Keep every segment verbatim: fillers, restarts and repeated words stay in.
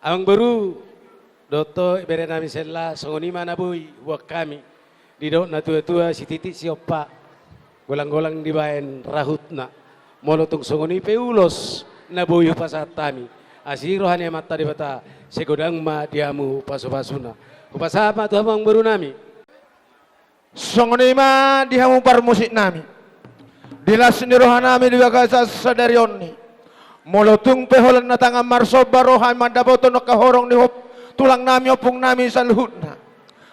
Amangboru, dohot ibebere nami Sella, songon i ma na boi huboan hami. Didok na tua-tua, sititik siompa, golang-golang dibaen rahutna. Molo tung songon i pe ulos na boi hupasahat hami, asi roha ni Amanta Debata, sai godang ma di hamu pasu-pasuna. Hupasahat ma tu hamu amangboru nami. Songon i ma di hamu parmusik nami. Di las ni roha nami di bagasan sadari on i, molo tung pe holan na tangan marsomba roha mandapothon angka horong ni hop-, tulang nami, ompung nami saluhutna,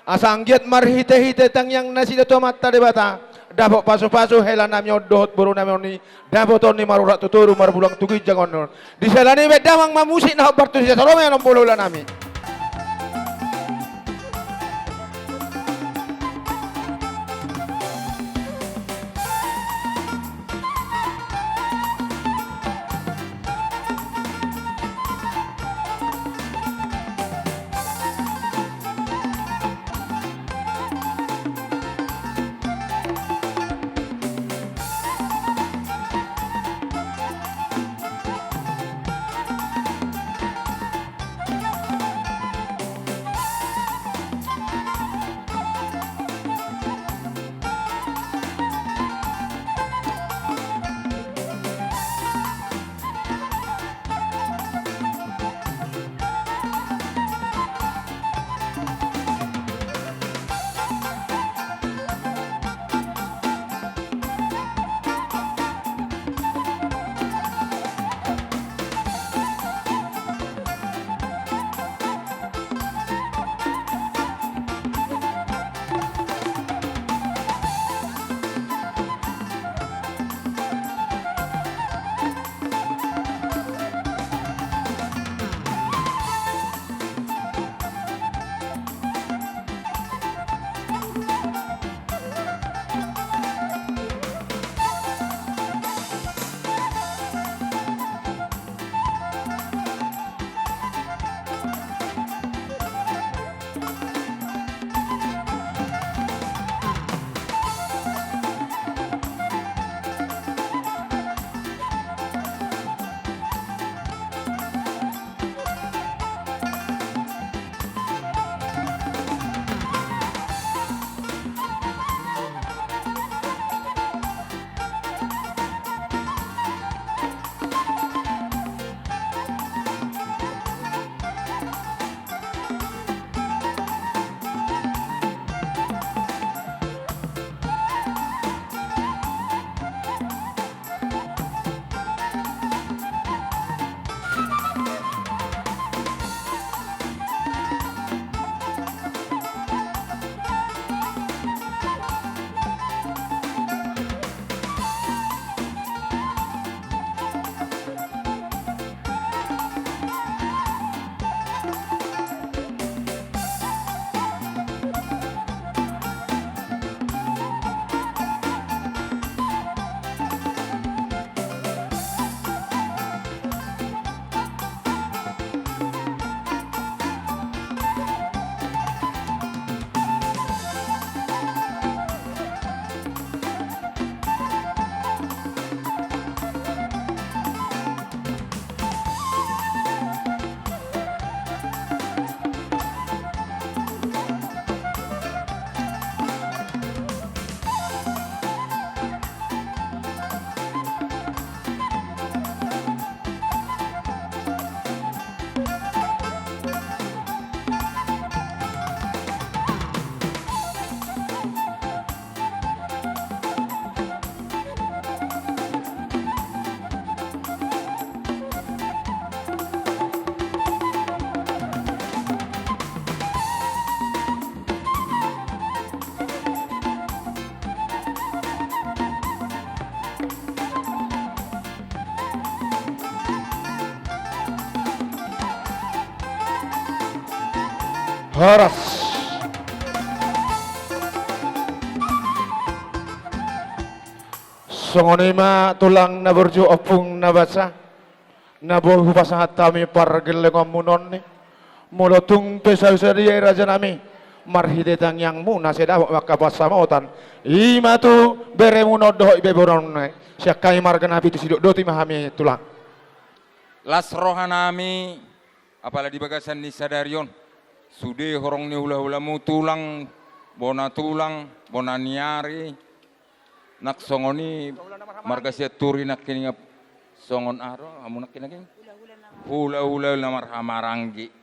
asa anggiat marhite-hite tangiang nasida tu Amanta Debata, dapot pasu-pasu hela nami on dohot boru nami on i, dapoton ni marurat tu toru, marpulang tu ginjang on. Di siala ni i baen damang ma musik na hombar tu sisada, ro ma i, onom pulu hula nami. Horas. Songon i ma tulang na burju, ompung na basa, na boi hupasahat hami pargellengonmuna on i. Molo tung pe sai sadia i, raja nami, marhite tangiangmuna sai dapot ma angka pansamotan, i ma tu beremuna on dohot ibebemuna on i. Sian hami marga Napitu, sidok boti ma hami, tulang. Las roha nami, Apala di bagasan ni sadari on, sude horong ni hula-hulamu tulang, bona tulang, bona ni ari, nang songon i marga Sianturi nangkining, songon aha do hamu nangkining? Hula-hula na marhamaranggi.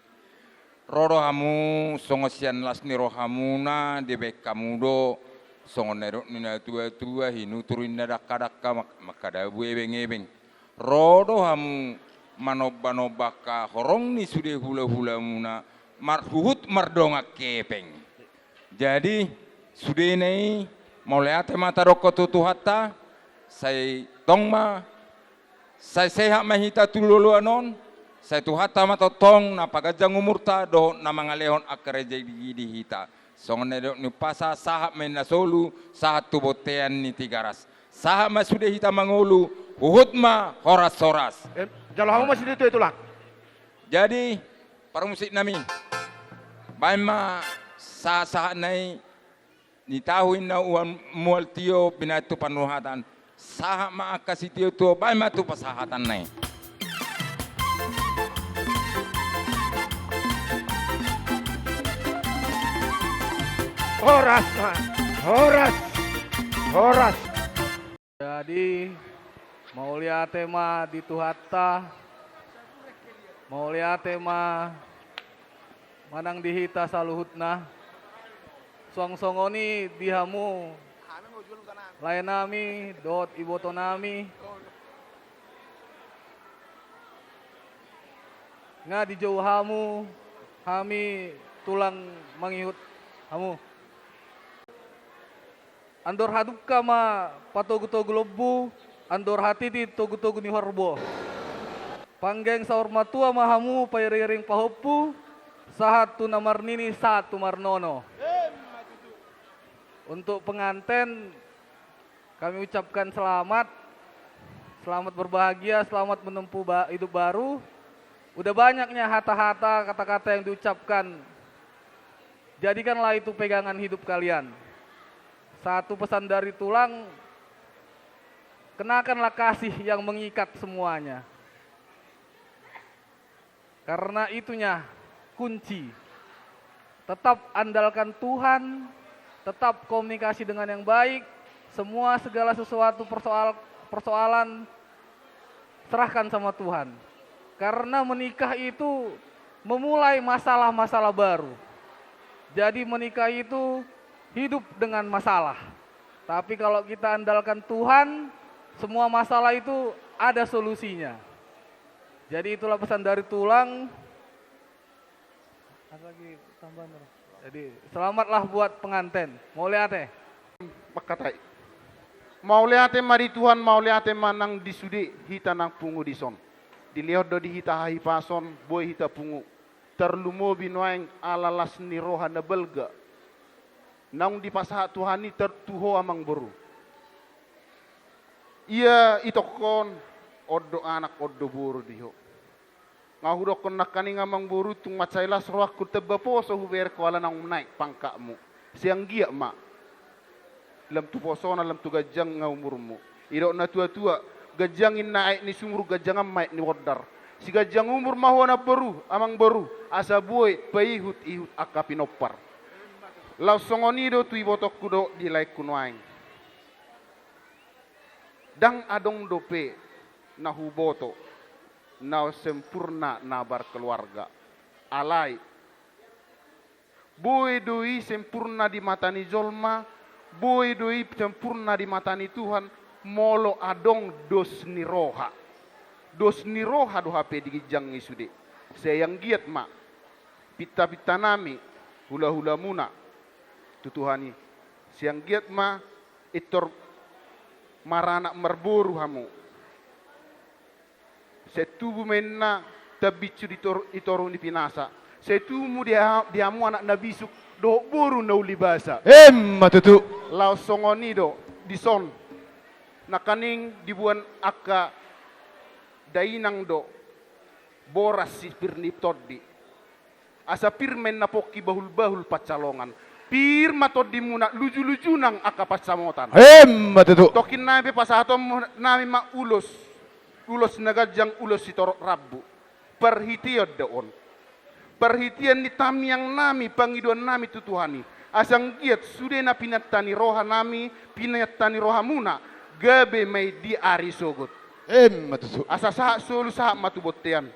Ro do hamu songon sian las ni rohamuna, dibaen hamu do songon na nidok ni na tua-tua, hinutur inna dangka-dangka, mak-, mangkadabu ebeng-ebeng. Ro do hamu manomba-nomba angka horong ni sude hula-hulamuna, marhuhut mardongan hepeng. Jadi, sudena i, mauliate ma tadokkon tu Tuhanta, sai tong ma, sai sehat ma hita tu joloan on, sai Tuhanta ma tongtong na paganjang umurta dohot na mangalehon angka rejeki di hita. Songon na nidok ni umpasa, sahat ma inna solu, sahat tu bontean ni Tigaras. Sahat ma sude hita mangolu, huhut ma horas-horas. Em, jalo hamu ma sude tu, Tulang. Jadi, parmusik nami, baen ma sahat-sahatna i, nitahu inna uan mual tio binaen tu panurhatan. Sahat ma angka sitio-tio, baen ma tu pasahatanna i. Horas ma, horas, horas. Jadi, mauliate ma di Tuhanta, mauliate ma manang di hita saluhutna. Suang songon i di hamu lae nami dohot iboto nami. Nga dijou hamu, hami tulang mangihut hamu. Andor hadungka ma patogu-togu lombu, andor hatiti togu-togu ni horbo. Panggeng saur matua ma hamu pairing-iring pahompu, sahat tu na marnini, sahat tu marnono. Untuk penganten, kami ucapkan selamat, selamat berbahagia, selamat menempuh ba-, hidup baru. Udah banyaknya hata-hata, kata-kata yang diucapkan. Jadikanlah itu pegangan hidup kalian. Satu pesan dari tulang, kenakanlah kasih yang mengikat semuanya. Karena itunya kunci. Tetap andalkan Tuhan, tetap komunikasi dengan yang baik, semua segala sesuatu persoal-, persoalan serahkan sama Tuhan. Karena menikah itu memulai masalah-masalah baru. Jadi menikah itu hidup dengan masalah. Tapi kalau kita andalkan Tuhan, semua masalah itu ada solusinya. Jadi itulah pesan dari tulang. Ada lagi tambahan, Bro? Jadi, selamatlah buat penganten. Mauliate. Mangkatai. Mauliate ma di Tuhan, mauliate ma nang di sude hita nang pungu dison. Dilehon do di hita hahipason, boi hita pungu. Tarlumobi nuaeng ala las ni roha na balga naung dipasahat Tuhan i tar-, tu ho amangboru. Ia itongkon, on do anak, on do boru di ho. Nga hudokkon nangkaning amangboru, tung mansai las rohangku tamba poso hubereng ho ala naung naek pangkatmu. Sai anggiat ma lam tu posona, lam tu ganjangna umurmu. Didok na tua-tua, ganjang inna aek ni sumur, ganjangan ma aek ni bondar. Siganjang umur ma ho namboru, amangboru, asa boi paihut-ihut angka pinompar. Laos songon i do tu ibotongku dohot di laengku nuaeng. Ndang adong dope na huboto na sempurna na markeluarga. Alai boi do i sempurna di mata ni jolma, boi do i sempurna di mata ni Tuhan, molo adong dos ni roha. Dos ni roha do hape di ginjang i sude. Sai anggiat ma pinta-pinta nami, hula-hulamuna, tu Tuhan i. Sai anggiat ma pintor maranak marboru hamu. Sai tubu ma inna tambinsu di tor-, di toru ni pinasa. Sai tubu di ha-, di hamu anak na bisuk dohot boru na uli basa. Emma tutu. Laos songon i do dison. Nangkaning diboan angka dainang do boras sipir ni tondi. Asa pir ma inna pongki bahul-bahul pansalongan. Pir ma tondimuna, luju-luju nang angka pansamotan. Emma tutu. Tongkin nami pe pasahaton nami ma ulos. Ulos na ganjang, ulos sitorop rambu. Parhitean do on. parhitean ni tangiangnami, pangidoannami tu Tuhan i, asa anggiat sude na pinanta ni rohanami, pinanta ni rohamuna, gabe ma i di ari sogot. Emma tutu. Asa sahat solu, sahat ma tu bontean.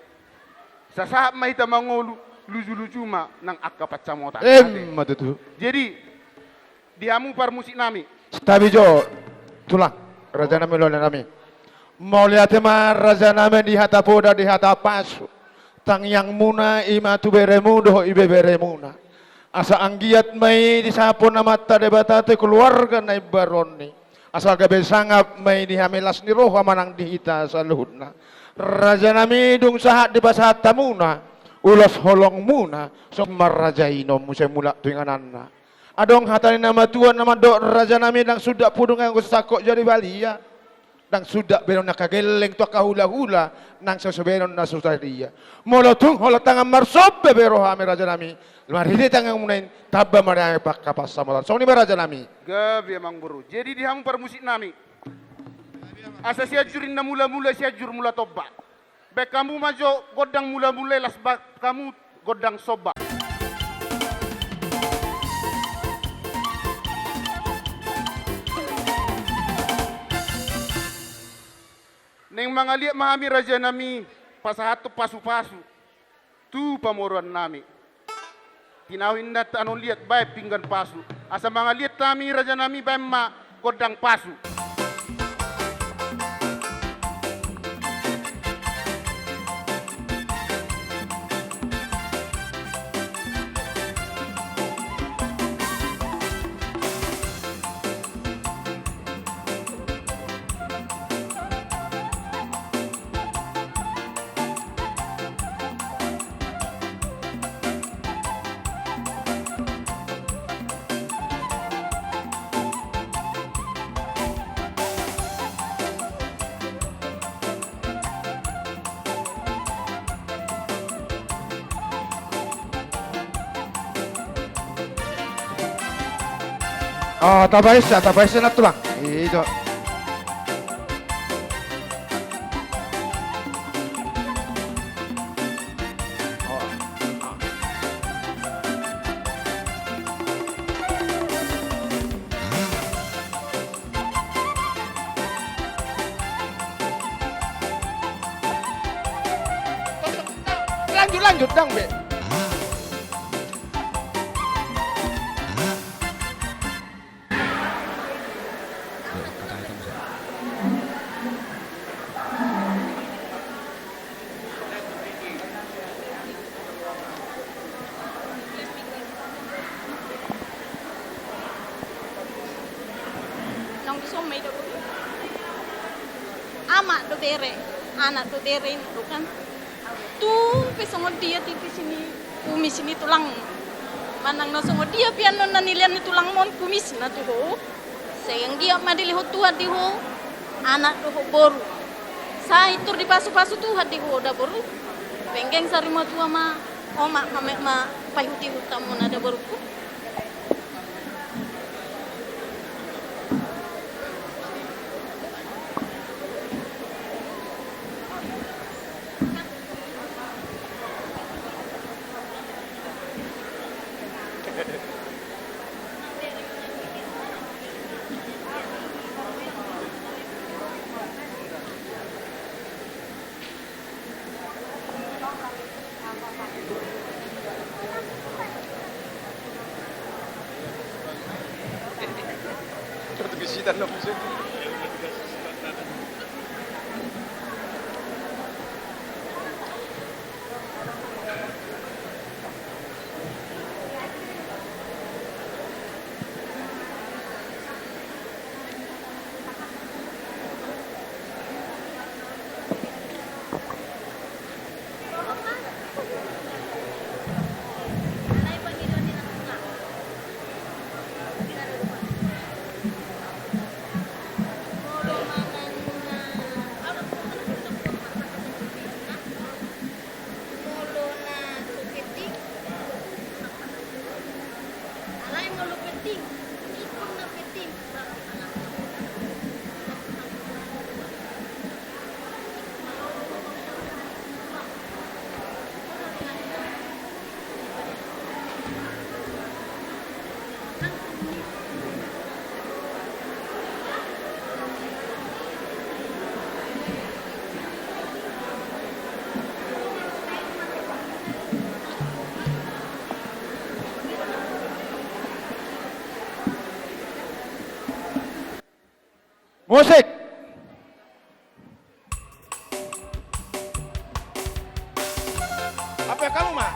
Sasahat ma hita mangolu, luju-luju ma nang angka pansamotan. Emma tutu. Jadi, di hamu parmusiknami. Santabi jo, Tulang, rajanami, ulaonami. Mauliate ma rajanami di hata poda, di hata pasu. Tangiangmuna i ma tu beremu dohot ibeberemuna. Asa anggiat ma i disapon Amanta Debata tu keluarga na imbaru on i. Asa gabe sangap ma i di hami las ni roha manang di hita saluhutna. Rajanami, dung sahat dipasahat hamuna ulos holongmuna, songon i ma raja i, nuaeng muse mulak tu ingananna. Adong hata ni na matua na mandok, rajanami, ndang suda pudun anggo so sangkot jadi balian. Ndang suda bahenon angka gelleng tu angka hula-hula nang so, so bahenon na so sadia. Molo tung holan tangan marsomba be rohami, rajanami, marhite tangiangmuna i tamba ma di hami angka pansamotan. Songon i ma, rajanami. Gabe, amang boru. Jadi di hamu parmusiknami, asa Sianjur inna mula-mula, Sianjur mula tomba. Baen hamu ma jo gondang mula-mula i, laos baen hamu gondang somba. Naeng mangaliat ma hami, rajanami, pasahathon pasu-pasu tu pamoruannami. Tinahu inna tano liat, baen pinggan pasu. Asa mangaliat hami, rajanami, baen ma gondang pasu. Ah, tapaesa, tapaesa na, Tulang. Ito. Lanjut, lanjut, dang be. Naung dison ma i da boru. Amak do bere, anak do bere, i do kan. Tung pe songon dia tipis ni kumis ni tulangmu, manang na songon dia pe annon na nilean ni tulangmu on kumisna tu ho, sai anggiat ma dilehon Tuhan di ho anak dohot boru. Sai pintor dipasu-pasu Tuhan di ho da boru. Penggeng sari matua ma, omak ma, mak ma paihut-ihut hamuna da boruku. Musik. Apa kamu, Ma?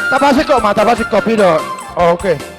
Tapasingkop ma, tapasingkop, i do. Oh, oke.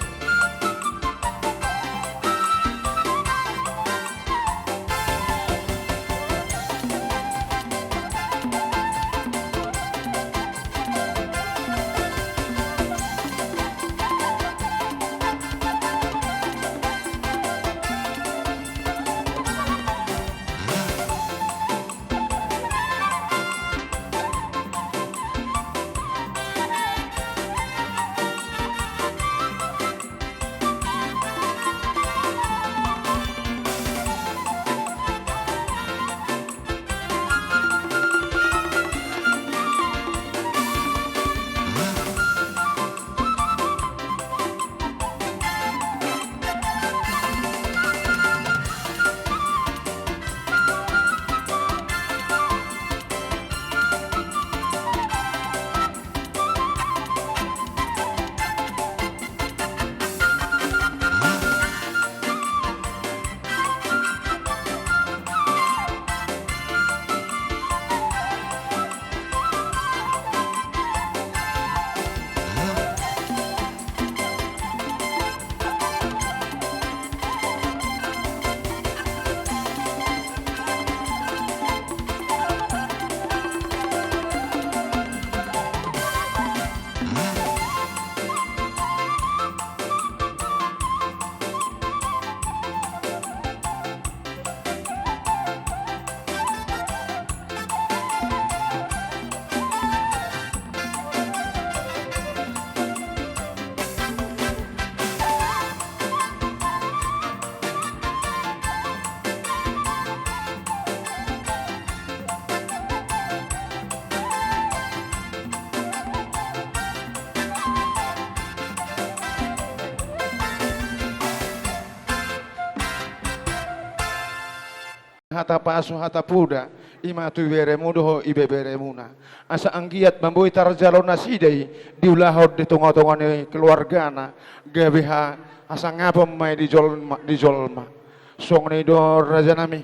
Hata pasu, hata poda, i ma tu iberemu dohot ibeberemuna. Asa anggiat ma boi tarjalo nasida i, diulahon di tongatonga ni keluargana, gabe ha-, hasangapon ma i di jolma, di jolma. Songon i do rajanami.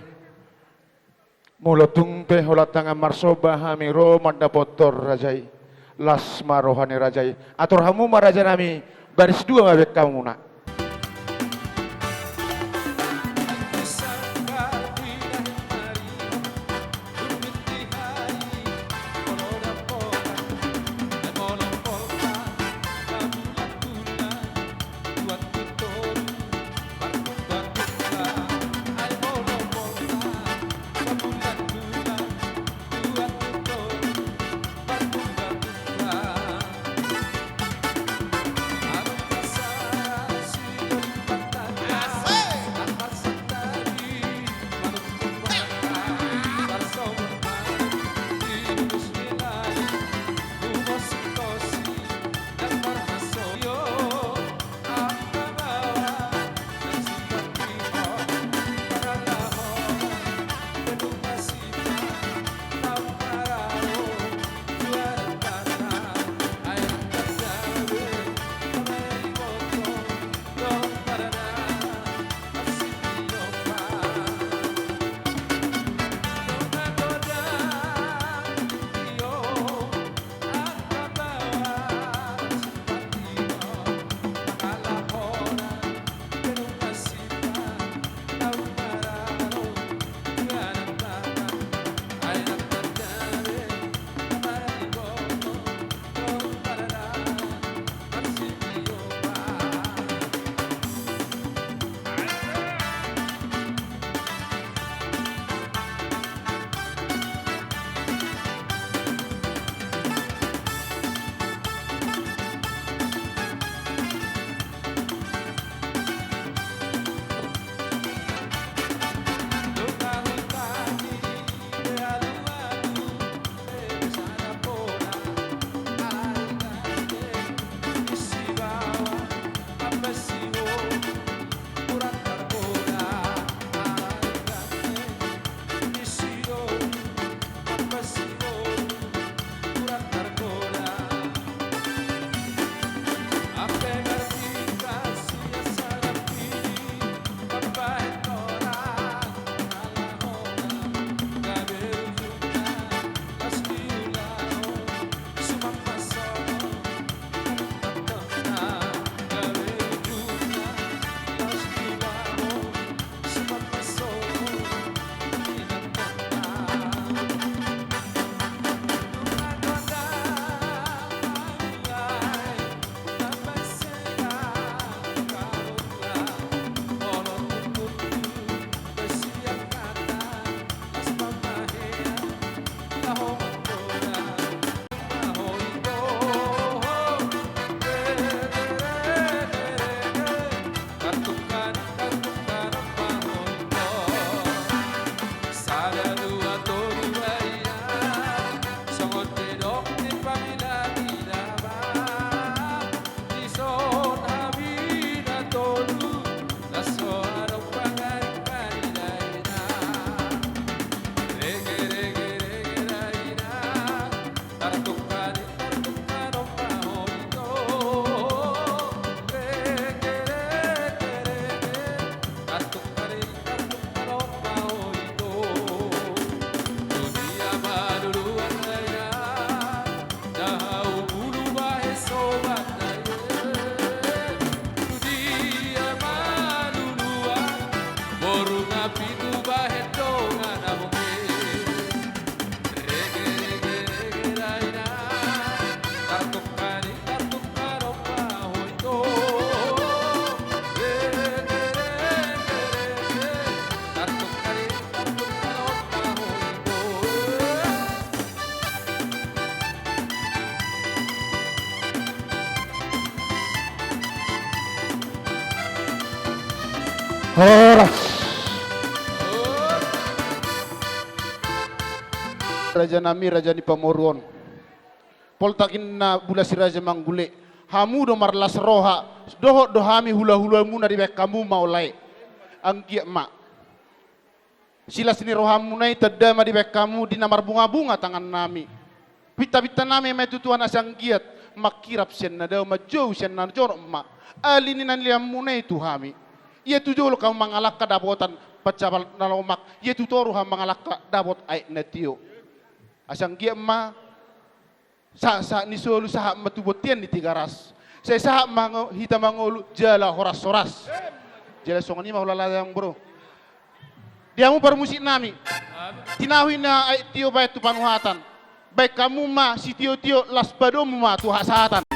Molo tung pe holan tangan marsomba hami ro mandapothon raja i. Las ma roha ni raja i. Atur hamu ma rajanami, baris dua ma baen hamuna. Horas. Raja nami, raja ni pamoruon. Poltak inna bula si raja manggule. Hamu do marlas roha. Dohot do hami hulahula muna, dibaen hamu ma ulae. Anggiat ma. Silas ni rohamuna i tanda ma dibaen hamu di na marbungabunga tangannami. Pintapintanami ma i tu Tuhan asa anggiat mangkirap sian na dao, manjou sian na jonok ma. Ali ni na nilehonmuna i tu hami. Ia tu jolo hamu mangalangka dapotan pansabal na lomak, ia tu toru hamu mangalangka dapot aek na tio. Asa anggiat ma sahat-sahat ni solu, sahat ma tu bontean ni Tigaras. Sai sahat ma hita mangolu jala horas-horas. Jala songon i ma hulala, amang boru. Di hamu parmusiknami, tinahu i na aek tio baen tu panuhatan. Baen hamu ma sitio-tio, laos padomu ma tu hasahatan.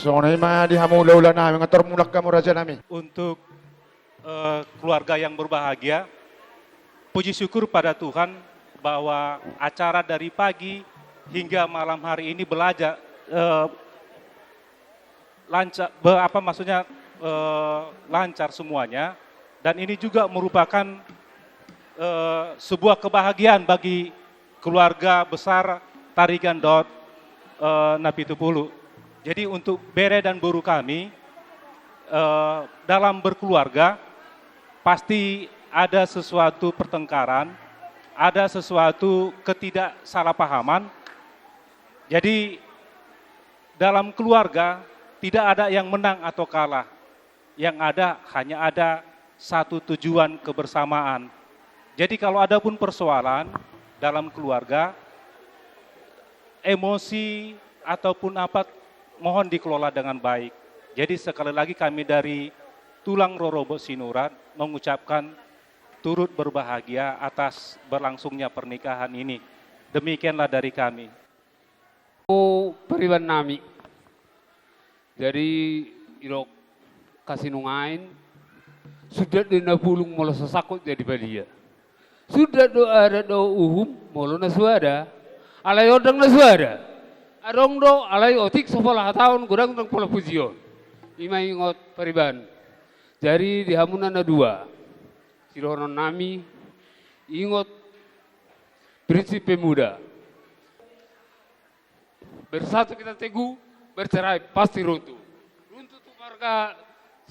Songon i ma di hamu hulahula nami, nga tor mulak hamu raja nami. Untuk, eh, keluarga yang berbahagia, puji syukur pada Tuhan bahwa acara dari pagi hingga malam hari ini belajar, eh, lancar, be-, apa maksudnya, eh, lancar semuanya. Dan ini juga merupakan, eh, sebuah kebahagiaan bagi keluarga besar Tarigan dohot, eh, Napitupulu. Jadi untuk bere dan boru kami, eh, dalam berkeluarga pasti ada sesuatu pertengkaran, ada sesuatu ketidaksalahpahaman. Jadi dalam keluarga tidak ada yang menang atau kalah. Yang ada, hanya ada satu tujuan kebersamaan. Jadi kalau ada pun persoalan dalam keluarga, emosi ataupun apa, mohon dikelola dengan baik. Jadi sekali lagi kami dari tulang rorobot Sinurat mengucapkan turut berbahagia atas berlangsungnya pernikahan ini. Demikianlah dari kami. O, pariban nami. Jadi, didok hasinungain, sundat do na pulung molo so sangkot jadi badia. Sundat do adat dohot uhum molo na suada. Alai ondang na suada. Adong do, alai otik so pola hataon, godang ndang pola pujion. I ma ingot pariban. Jadi, di hamuna na dua, sidohonon nami, ingot prinsip pemuda. Bersatu kita teguh, bercerai pasti runtuh. Runtuh tu marga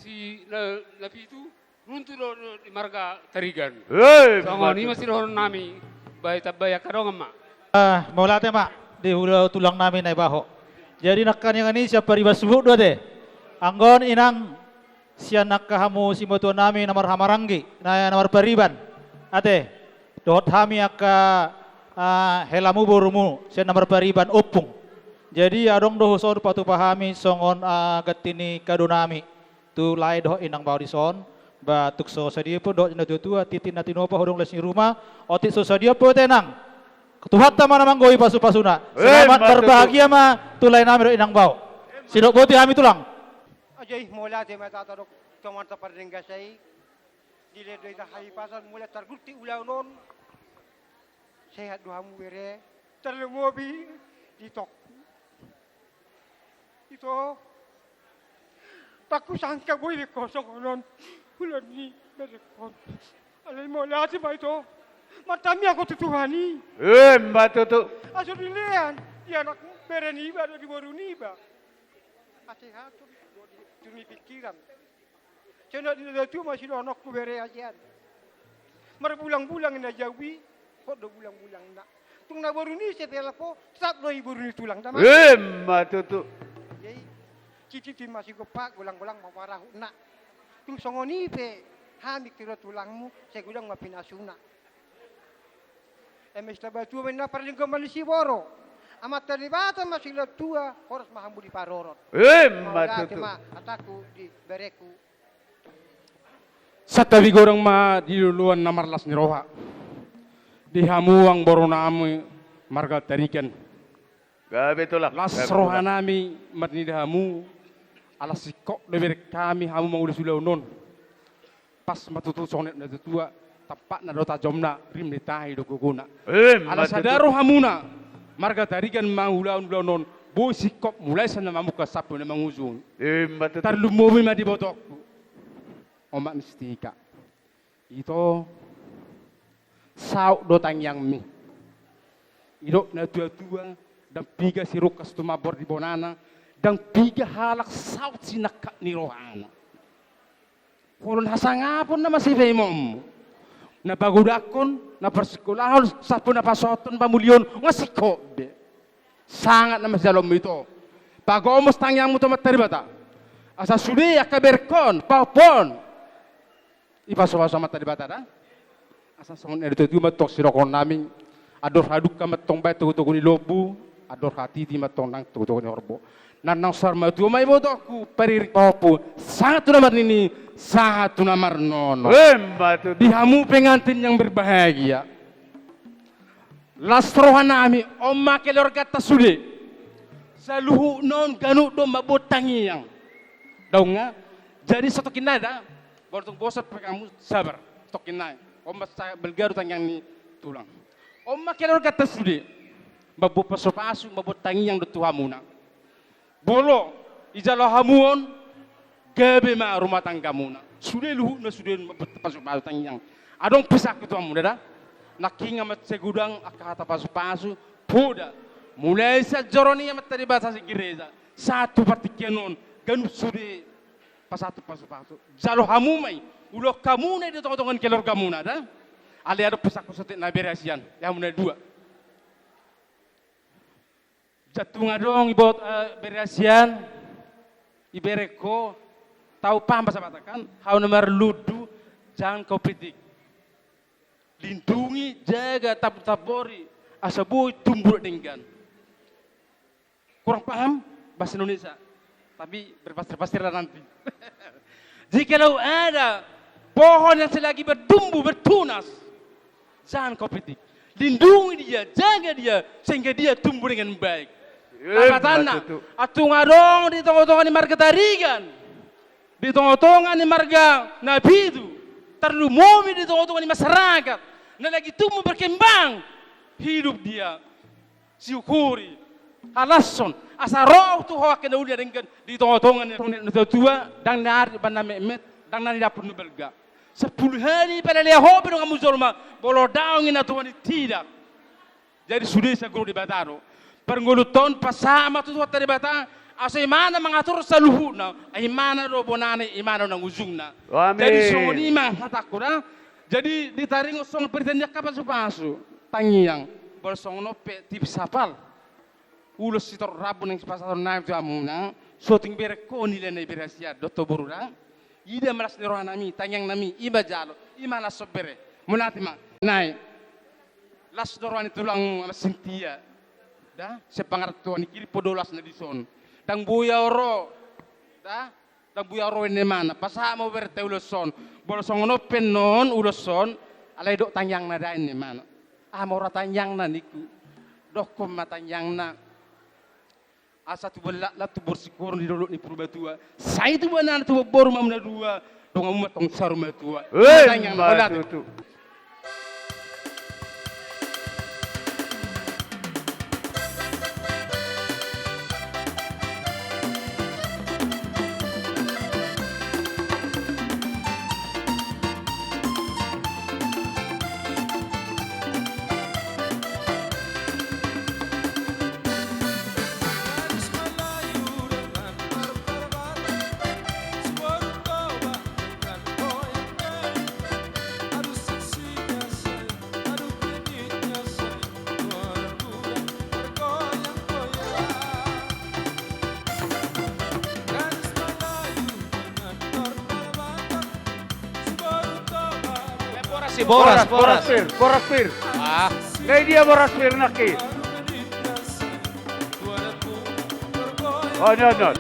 si na, Napitu, runtuh do, do di marga Tarigan. Hei, songon i ma sidohonon nami, baen tambai angka dongan ma. Ah, mauliate ma di hula tulang nami Naibaho. Jadi nangkaningan i sian pariban subuk do ate. Anggo on inang, sian angka hamu simatuanami na marhahamaranggi, na, na marpariban, ate, dohot hami angka, ah, helamu borumu sian na marpariban ompung. Jadi adong do huson patupa hami songon, ah, ganti ni kadonami tu lae dohot inang bao dison. Ba tung so sadia pe dohot na tuatua, tintin na tinopa, hodong las ni ruma, otik so sadia pe, ate nang, Tuhanta ma na manggohi pasupasuna. Selamat, emma tutu, berbahagia ma tu laenami dohot inang bao. Sidok boti hami tulang. Ajo i, mauliate ma hita dok tu amanta pardenggan i. Dilehon do hita hahipason mulak targultik ulaon on. Sehat do hamu bere, tarlumobi di tok. Ito, ndang husangka boi be ho songon on ulaon ni berengkon. Alai mauliate ma ito. Martamiang ho tu Tuhan i. Emma tutu. Asa dilehon di anak bere niba dohot di boru niba hasehaton dohot di, di pikiran. Songon na tuatua ma sidohononku bere, ajian. Marbulangbulang na jabu i, hot do bulangbulang na. Tung na boru ni ise pe alap ho, tetap do i boru ni tulang, damang. Emma tutu. Jadi, ciciti ma sigompa, golanggolang ma parahutna. Tung songon i pe hami tu tulangmu, sai godang ma pinasuna. Eme sitabatua ma inna pardenggan ni siborok. Amanta Debata ma silehon tua, horas ma hamu diparorot. Emma tutu. Mauliate ma hataku di berengku. Santabi godang ma di loloan na marlas ni roha. Di hamu amang boru nami marga Tarigan. Gabe tulang. Las roha nami marnida hamu, ala singkop do bereng hami hamu mangulas ulaon on. Pas ma tutu songon na tuatua, tampakna do tajomna, rim ni tahi do gogona. Emma tutu. Ala sada rohamuna marga Tarigan mangulahon ulaon on, boi singkop mulai sian na mamungka sampe na mangujungi. Emma tutu. Tarlumobi ma di ibotongku, omak Mustika. Ito, saut do tangiangmi. Didok na tuatua, Ndang piga sirungkas tumambor di bonana, ndang piga halak saut sinangkap ni rohana. Holong hasangapon nama sipaimaonmu. Na pagodangkon, na parsingkolahon, sampe na pasohothon, pamulion, nga singkop be. Sangat nama sijaloonmu ito. Pagomos tangiangmu tu Amanta Debata. Asa sude angka berengkon, pahompon. Dipasupasu Amanta Debata da. Asa songon i do tutu ma tong sidohonon nami. Andor hadungka ma tong baen togu-togu ni lombu, andor hatiti ma tong nang togu-togu ni horbo. Nang naung saur matua ma ibotongku, pariring pahompu, sahat tu na marnini, sahat tu na marnono. Emma tutu. Di hamu pengantin yang berbahagia. Las roha nami, on ma keluarganta sude. Saluhutna on ganup do mamboan tangiang. Daong nga, jadi satongkin nai da, molo tung bosan pe hamu sabar, satongkin nai. On ma sa balga do tangiang ni tulang. On ma keluarganta sude. Mamboan pasupasu, mamboan tangiang do tu hamuna. Molo dijalo hamu on, gabe ma rumah tanggamuna. Sude luhutna sude mamboan pasupasu tangiang. Adong pe sahat tu hamuna da. Nangkin nga mansai godang angka hata pasupasu, poda. Mulai sian joro ni Amanta Debata sian gereja sahat tu partingkian on, ganup sude pasahat pasupasu. Jalo hamu ma i, ulaon hamuna i di tonga-tonga ni keluargamuna da. Alai adong pe sahat tu saonari na bere hasian, di hamuna dua. Jantung adong ibot, eh, bere hasian, iberengko, tau paham bahasa Batak kan, hau na marlundu, jangan kau pitik. Lindungi, jaga, tab-, tabori, asa boi tumbuh denggan. Kurang paham bahasa Indonesia, tapi berpasir-pasirlah nanti. Jikalau ada pohon yang selagi bertumbuh, bertunas, jangan kau pitik. Lindungi dia, jaga dia, sehingga dia tumbuh dengan baik. Iya, lapatanna, betul. Atung adong di tonga-tonga ni marga Tarigan, di tonga-tonga ni marga Napitu, tarlumobi di tonga-tonga ni masyarakat, na lagi tumbuh berkembang, hidup dia, syukuri, halashon, asa ro tu ho angka na uli na denggan di tonga-tonga ni, ni, ni tua-tua, ndang na ari ba na metmet, ndang na ari dapot na balga. Sampulu hali palelea ho pe donganmu jolma, molo daong i na tua ni tidak. Jadi sude sian Guru Debata do. Parngoluon pasahat ma tu Tuhanta Debata, asa Ibana mangatur saluhutna, Ibana do bonana, Ibana do nang ujungna. Amin. Jadi songon i ma hatangku da. Jadi ditaringot songon pangidoan ni angka pasupasu, tangiang, molo songon on pe tipis hapal. Ulos sitorop rambu naeng sipasahaton nami tu hamuna, so tung berengko nilai na i bere hasian dohot boru da. Ida ma las ni roha nami, tangiang nami, i ma jalo, i ma las on bere. Mauliate ma. Nai. Las do roha ni tulangmu Ama Sintia. Da, sian Pangarantoan, i kiri po do las na dison. Ndang boi au ro. Da, ndang boi au ro inna imana. Pasahat ma ho berenta ulos on. Molo songon on pe annon ulos on, alai dok tangiangna da inna imana. Ah, mora tangiangna ningku. Dokkon ma tangiangna. Asa tubu ni laklak, tubu ni singkoru di dolok ni Purbatua. Sai tubu anak, tubu boru ma hamuna dua. Donganmu ma tong saur matua. Emma tutu. Boras, boras, boras, boras pir, boras pir. Ah. Nda dia boras pir nangkin. On, on, on.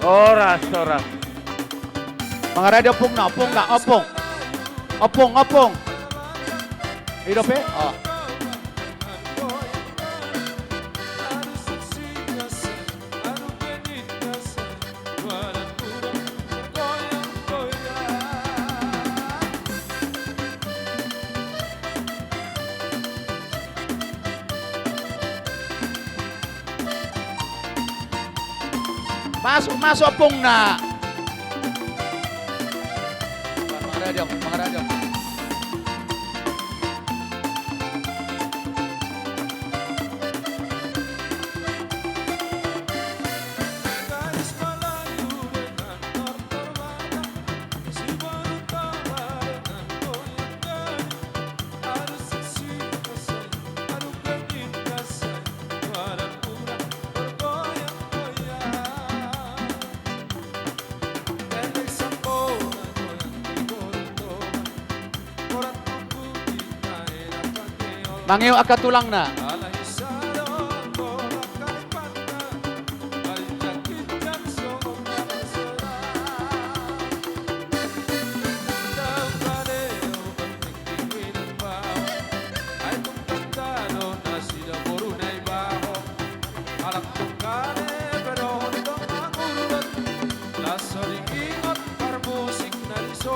Horas, horas. Mangarade ompungna, ompungna, ompung. Ompung, ompung. I do pe? Oh. Masuk, masuk ompungna. Mangarade, mangarade. Mangihut angka tulangna.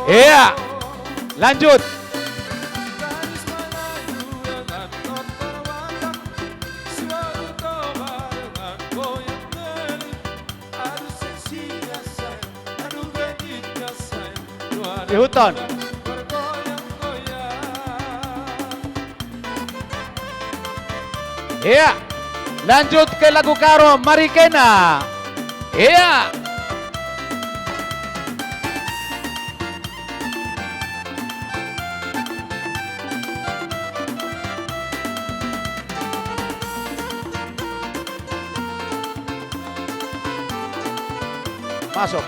Iya. Lanjut. Ihuthon. Iya. Lanjut ke lagu Karo Marikena. Iya. Masuk.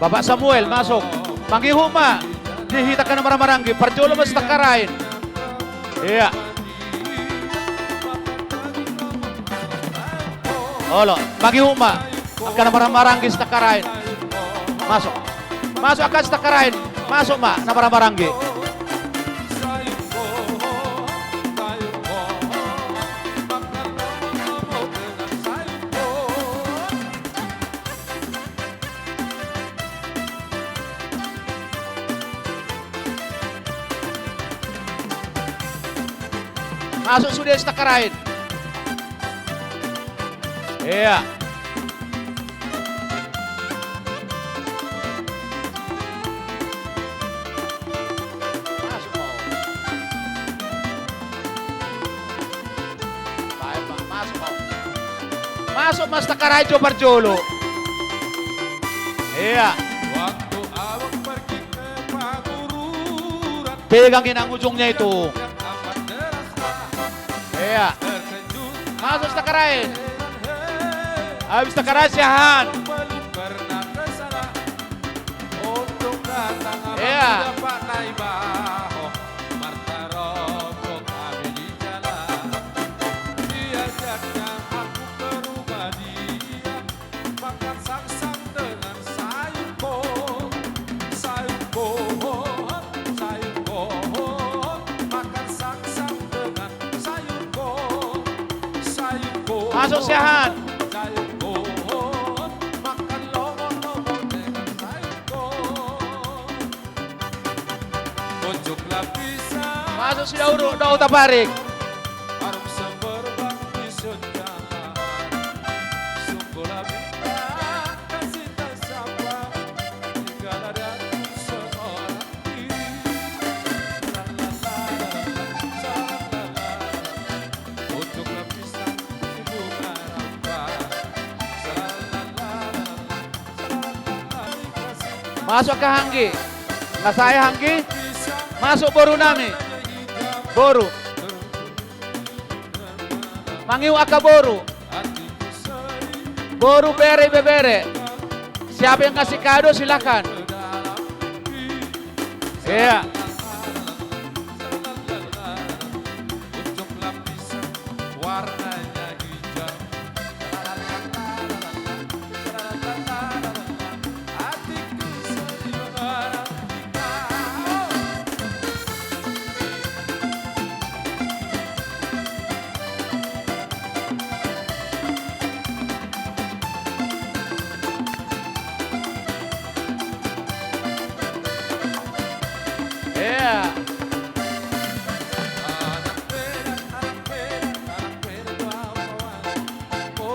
Bapak Samuel, masuk. Mangihut ma di hita angka na marhahamaranggi, parjolo ma Sitangkarain. Iya. Olo, mangihut ma angka na marhahamaranggi Sitangkarain. Masuk. Masuk angka Sitangkarain. Masuk ma na marhahamaranggi. Masuk sude Sitangkarain. Iya. Masuk, Pak. Baik, Pak. Masuk, Pak. Masuk, Mas, Sitangkarain jo parjolo. Iya. Pegang inang ujungnya itu. Iya. Masuk Sitangkarain. Habis Sitangkarain siahaan. Iya. Masuk siahaan. Masuk si Dauru, Dauru Tabarik. Masuk angka hanggi. Nga sae hanggi. Masuk boru nami. Boru. Mangihut angka boru. Boru, bere, ibebere. Siapa yang kasih kado, silakan. Iya.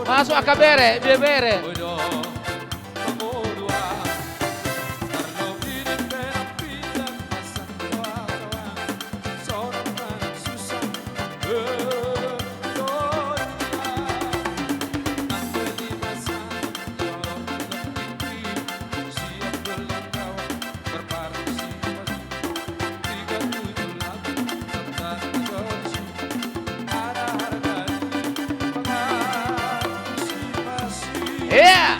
Masuk angka bere, bere, bere. Iya.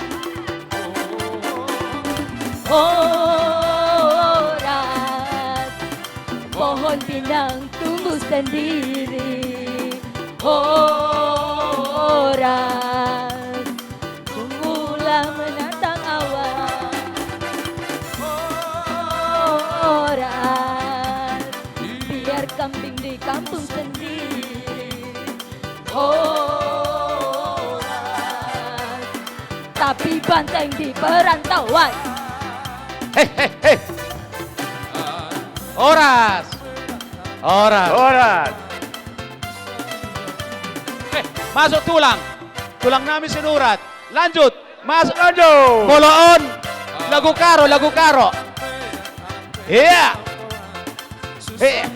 Horas, pohon pinang tumbuh sendiri. Horas, tumbuhlah menantang awan. Horas, biar kambing di kampung sendiri. Horas, tapi banteng di perantauan. Hei, hei, hei. Horas. Horas. Horas. Eh, masuk tulang. Tulang nami Sinurat. Lanjut. Masuk. Lanjut. Molo on. Lagu karo, lagu karo. Iya. Iya.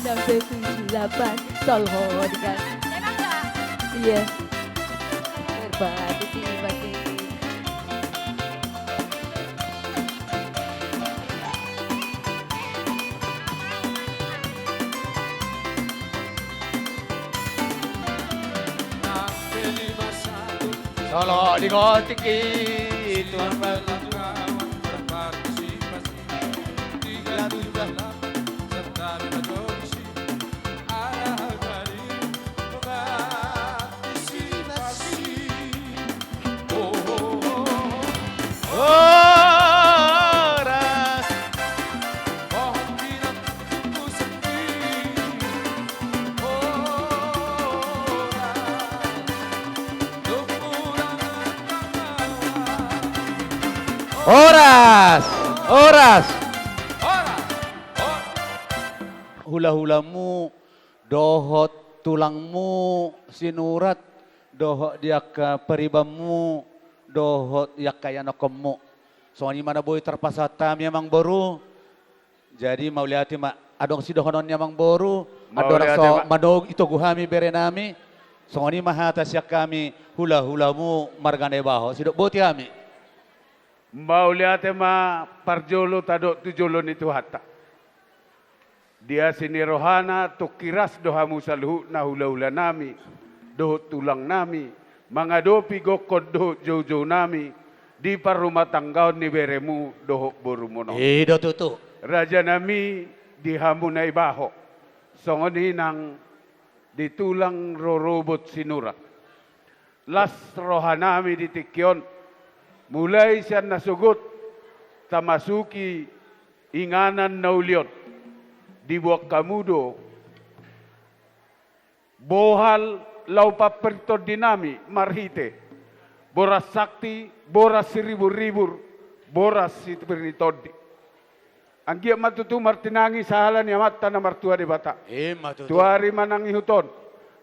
Enam, tujuh, delapan, sol, ho, tiga. Iya. Berbalik, tiba, tiba. Solo di gotik i, Tuhan berkata. Horas. Horas. Horas. Hulahulamu dohot tulangmu Sinurat, dohot di angka paribanmu, dohot di angka ianakkonmu. Songon i ma na boi tarpasahat hami, Amangboru. Jadi mauliate ma, adong sidohonon ni Amangboru, andorang so manogu, itogu hami berenami. Songon i ma hata sian hami hulahulamu marga Naibaho, sidok boti hami. Mauliate ma parjolo tadok tu jolo ni Tuhanta. Di asi ni rohana tongkiras do hamu saluhutna hulahulanami dohot tulangnami mangadopi gokhon dohot joujounami di parrumatanggaon ni beremu dohot borumuna on. I do tutu. Rajanami di hamu Naibaho, songon i nang di tulang rorobot Sinurat. Las rohanami di tingki on, mulai sian nasogot tamasuki inganan na uli on, diboan hamu do bohal laho pampir tondinami marhite boras sakti, boras siriburribur, boras sipir ni tondi. Anggiat ma tutu martinangi sahala ni Amanta na martua Debata. Ima tutu. Tu ari manang ihut on,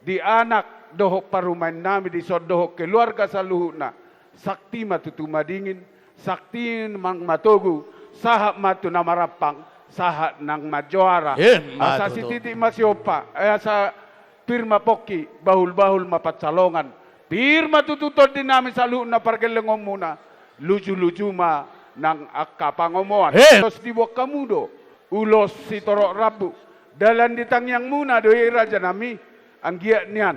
di anak dohot parumaennami, dison dohot keluarga saluhutna, sakti ma tutu madingin, sakti nang matogu, sahat ma tu na marampang, sahat nang manjoara. Ima tutu. Asa sititik ma siompa, eh, asa pir ma pongki, bahulbahul ma pansalongan. Pir ma tutu tondinami saluhutna pargellengonmuna, lujuluju ma nang angka pangomoan. Ima. Tos diboan hamu do ulos sitorop rambu. Dalan di tangiangmuna do i, rajanami. Anggiat nian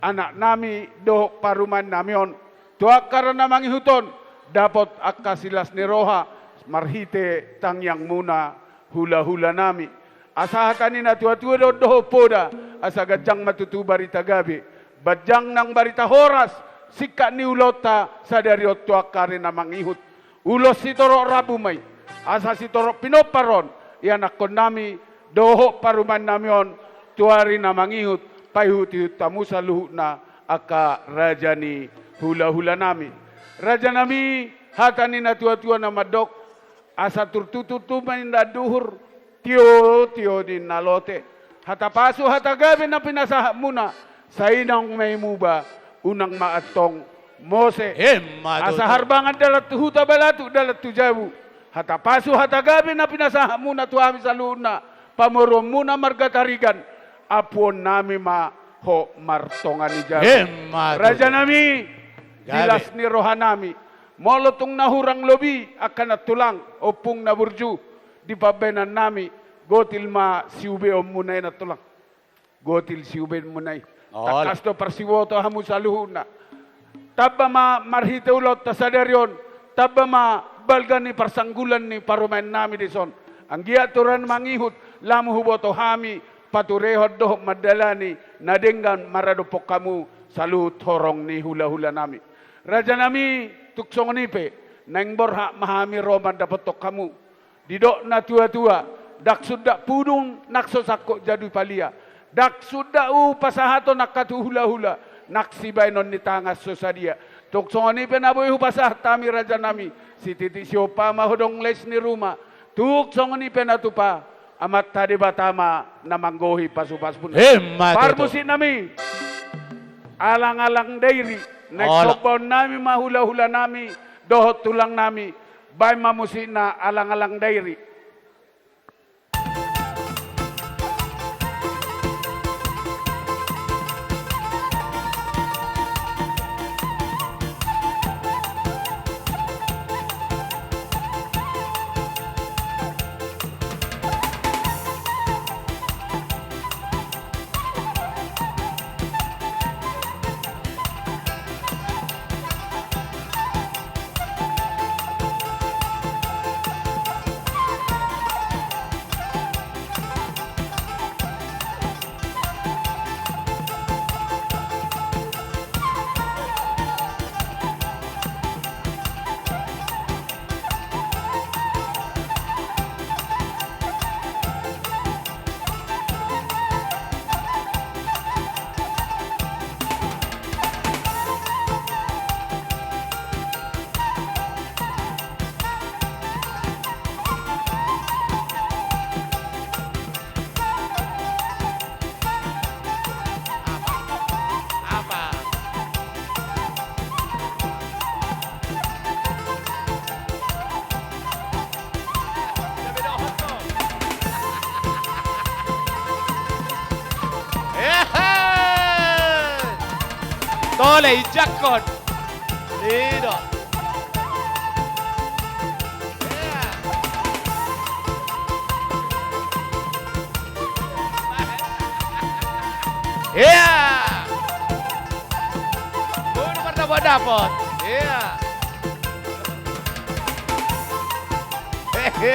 anaknami dohot parumaennami on, tu angka na mangihut on, dapot angka silas ni roha marhite tangiangmuna hulahulanami. Asa hata ni natuatua do on dohot poda, asa ganjang ma tutu barita gabe, ganjang nang barita horas singkat ni ulaonta sadari on tu angka ari na mangihut. Ulos sitorop rambu ma i. asa sitorop pinompar on ianakkonnami dohot parumaennami on tu ari na mangihut, paihutihut hamu saluhutna angka raja ni hulahulanami. Rajanami, hata ni natuatua na mandok, asa turtuturtu ma indahan duhur, tiotio ninna lote. Hata pasu hata gabe na pinasahatmuna, sai naung ma i muba, unang ma antong mose. Emma tutu. Asa harbangan dalan tu huta, balatuk dalan tu jabu. Hata pasu hata gabe na pinasahatmuna tu hami saluhutna, pamoruonmuna marga Tarigan, ampuonnami ma ho martonga ni jabu. Emma tutu. Rajanami, gabe. Di las ni rohanami, molo tung na hurang lobi angka nantulang, ompung na burju, di pambahenannami, gotil ma siubeonmuna i nantulang. Gotil siubeonmuna i. Olo. Tangkas do parsiboto hamu saluhutna. Tamba ma marhite ulaonta sadari on, tamba ma balga ni parsanggulan ni parumaennami dison. Anggiat tu ari na mangihut, lam huboto hami paturehon dohot mandalani na denggan maradophon hamu saluhut horong ni hulahulanami. Rajanami, tung songon i pe, naeng borhat ma hami ro mandapothon hamu. Didok natuatua, ndang sundat pudun nang so sangkot jadu palia. Ndang sundat hupasahathon angka tu hulahula, nang sibahenon ni tangan so sadia. Tung songon i pe na boi hupasahat hami rajanami, sititi siompa ma hodong les ni ruma. Tung songon i pe na tupa, Amanta Debata ma na manggohi pasupasuna. Emma tutu. Parmusiknami, Alang-alang Dairi, naeng, olo, sombaonnami ma hulahulanami dohot tulangnami. Baen ma musikna, Alang-alang Dairi. Ehe! Tole, injakkon. I do. Ea. Ea. Boru mardapotdapot. Ea. Hehe.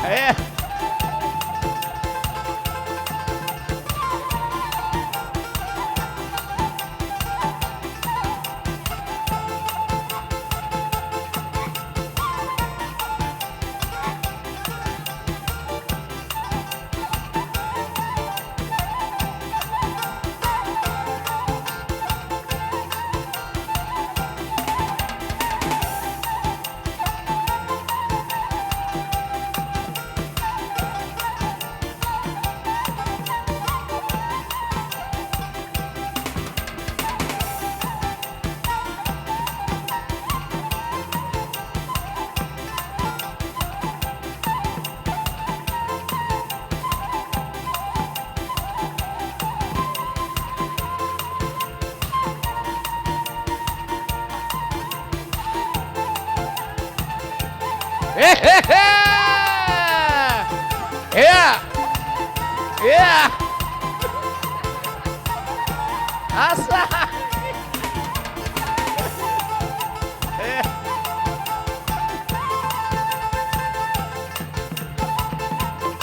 Eh. Hehehe. Ea. Ea. Asa. Ea.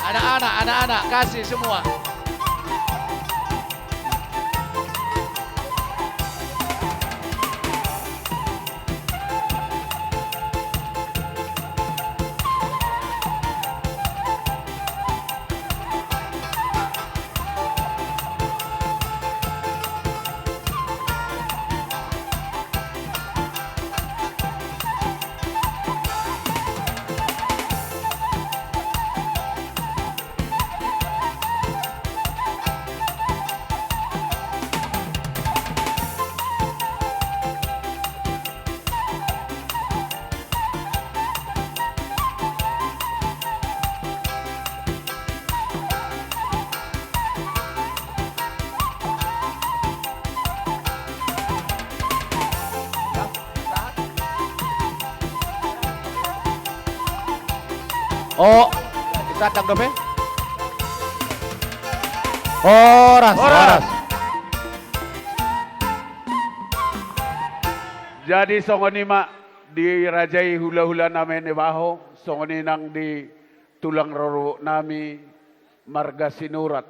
Anak-anak, anak-anak, kasih semua. O, disandang dope. Horas, horas. Horas. Jadi songon i ma dirajai hulahula nami Naibaho, songon i nang di tulang rorobot nami marga Sinurat.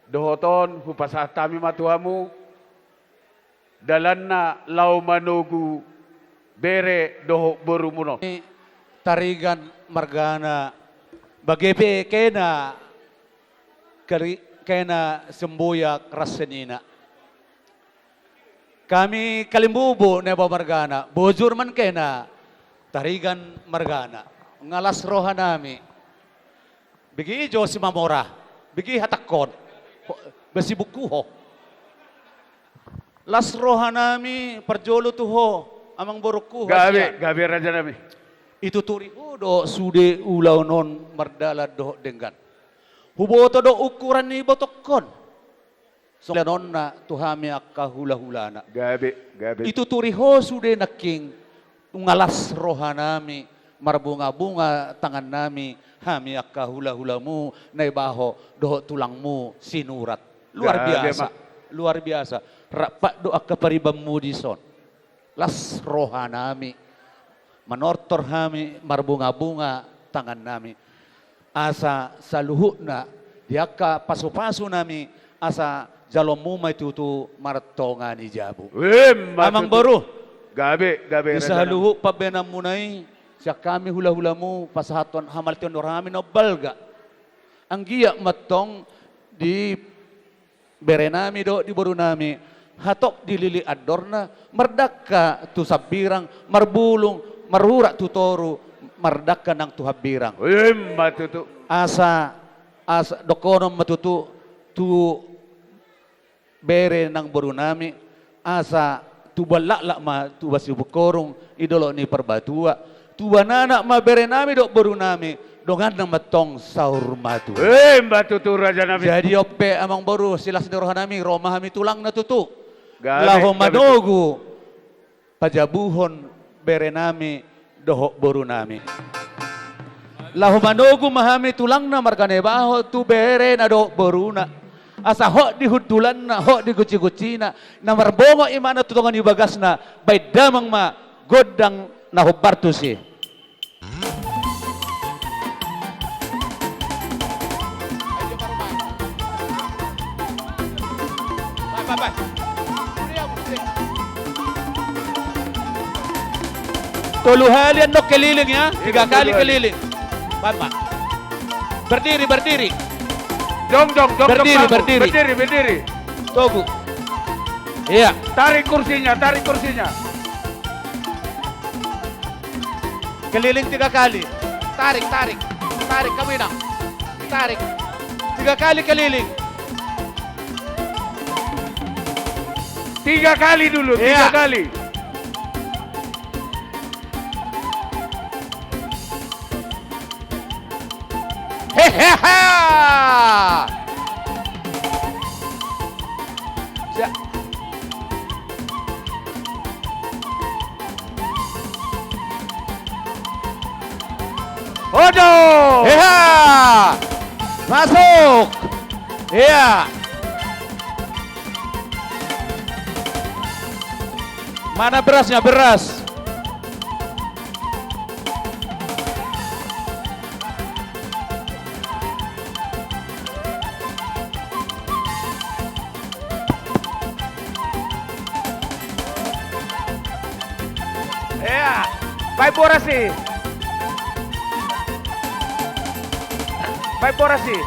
Dohot on hupasahat hami ma tu hamu dalanna laho manogu bere dohot borumuna on. Tarigan margana, bage pe kena kari-, kena semboyak ras senina. Hami Kalimbubu Naibaho margana, bojur ma kena, Tarigan margana. Nga las roha nami. Bege jo Simamora, bege hatangkon. Ho, basi buku ho. Las roha nami parjolo tu ho, amangborungku, gabe, hasian. Gabe raja nami. Ituturi ho do sude ulaon on mardalan dohot denggan. Huboto do ukuran ni ibotongkon. Songon i ma tu hami angka hulahulana. Gabe, gabe. Ituturi ho sude nangkin, nga las roha nami, marbungabunga tangan nami, hami angka hulahulamu Naibaho dohot tulangmu Sinurat. Luar biasa. Gabe ma. Luar biasa. Rap do angka paribanmu dison. Las roha nami, manortor hami, marbungabunga tangan nami. Asa saluhutna di angka pasupasu nami, asa jaloonmu ma i tutu martonga ni jabu. Ima tutu. Amangboru. Gabe, gabe. Di saluhut pambahenanmuna i, sian hami hulahulamu pasahathon hamalteon do roha nami na umbalga. Anggiat ma antong di bere nami dohot di boru nami, hatop dililit andorna, mardangka tu sambirang, marbulung, marurat tu toru, mardangka nang tu hambirang. Ima tutu. Asa, asa dohonon ma tutu, tu bere nang boru nami, asa tubuan laklak ma tubuan sibuk horung, di dolok ni Parbatua. Tubuan anak ma bere nami dohot boru nami, donganna ma antong saur matua. Ima tutu raja nami. Jadi on pe amangboru, silas ni roha nami, ro ma hami tulangna tutu. Gabe, gabe tutu. Laho manogu pajabuhon bere nami dohot boru nami. Laho manogu ma hami tulangna marga Naibaho tu berena dohot boruna. Asa hot di hundulanna, hot di gunci-guncina, na marbongot imana tu tonga ni bagasna, baen damang ma gondang na hombar tusi. Tolu hali annon keliling ya, tiga kali keliling. Berdiri, berdiri. Jong, jong, jong, berdiri, jong, berdiri. Berdiri, berdiri. Togu. Iya. Tarik kursinya, tarik kursinya. Keliling tiga kali. Tarik, tarik. Tarik, kamu inang. Tarik. Tiga kali keliling. Tiga kali dulu, tiga kali. Iya. Heheha! Siap. Odo! Heha! Masuk! Iya. Mana berasnya, beras? Iya, baik boras i. Baik boras i.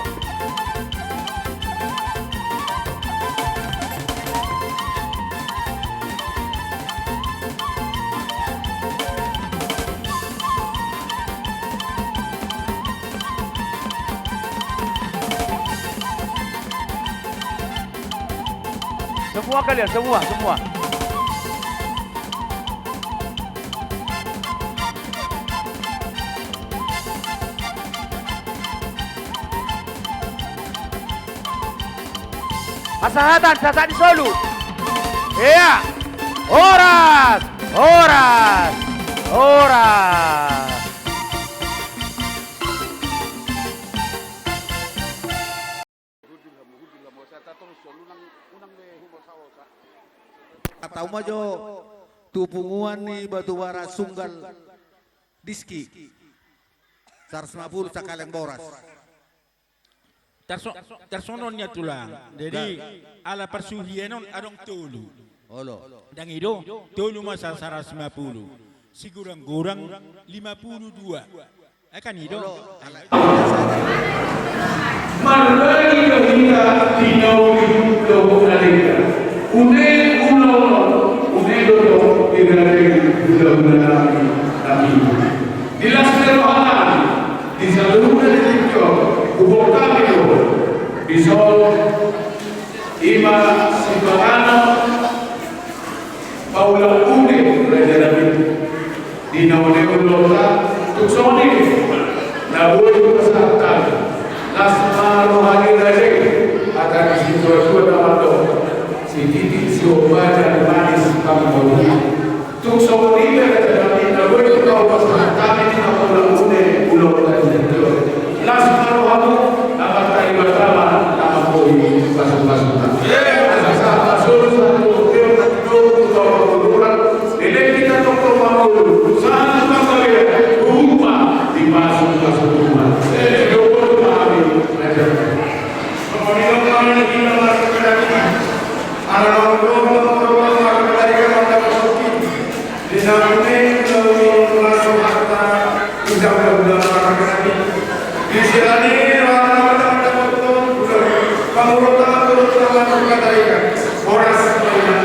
Semua kalian, semua, semua. Hasahatan, sasahat ni solu. Iya. Horas, horas, horas. Tau ma jo tu punguan ni Batubara Sunggal Diski. Saratus lima pulu sakaleng boras. Tarso-, tarsongon on ia tulang. Jadi, ala parsuhian on adong tolu. Olo. Ndang i do, tolu ma sa-, saratus lima pulu. Sigurang-gurang lima pulu dua. Eh, kan i do. Olo. Ala-, Marbagi do hita di nauli dohot na denggan. Une ulaon, une do di gandeng hulahula nami. Di las ni roha nami, di saluhutna di tingki on, huboan hami do dison, i ma sipanganon paula une raja nami. Di na uli ulaonta, tung songon i na boi hupasahat hami. Las ma roha ni raja i, hata ni situatua na mandok: Sititik siombaja ni manis panggohi. Tung songon i ma raja nami, na boi hupasahat hami di na uli ulaonta, ulaonta di tingki on. Las ma rohamu, Amanta Debata ma na mambohi pasupasuta. Asa sahat ma solu sahat tu bontean, na tinogu tu ahu panguluran, leleng hita tongtong mangolu, sahat tu panggabean, huhut ma dipasupasu Tuhan. Didok ma hami, raja. Songon i do ma na hita marsipanganon. Ala naung ro ma roha ni raja i mandapot. Di na uli ulaon, di na uli ulaon, di na uli ulaon, di na uli ulaon. Horas ma na.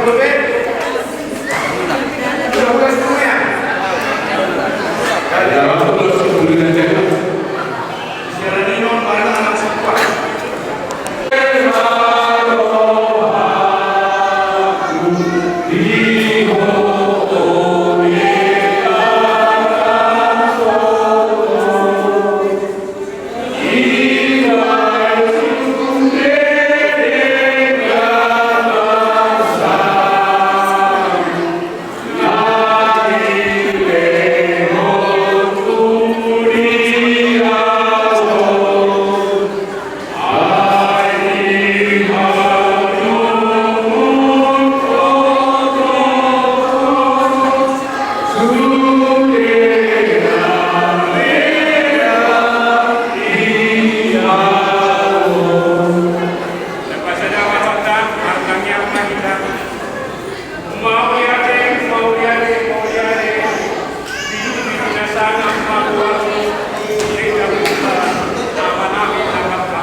Bebe,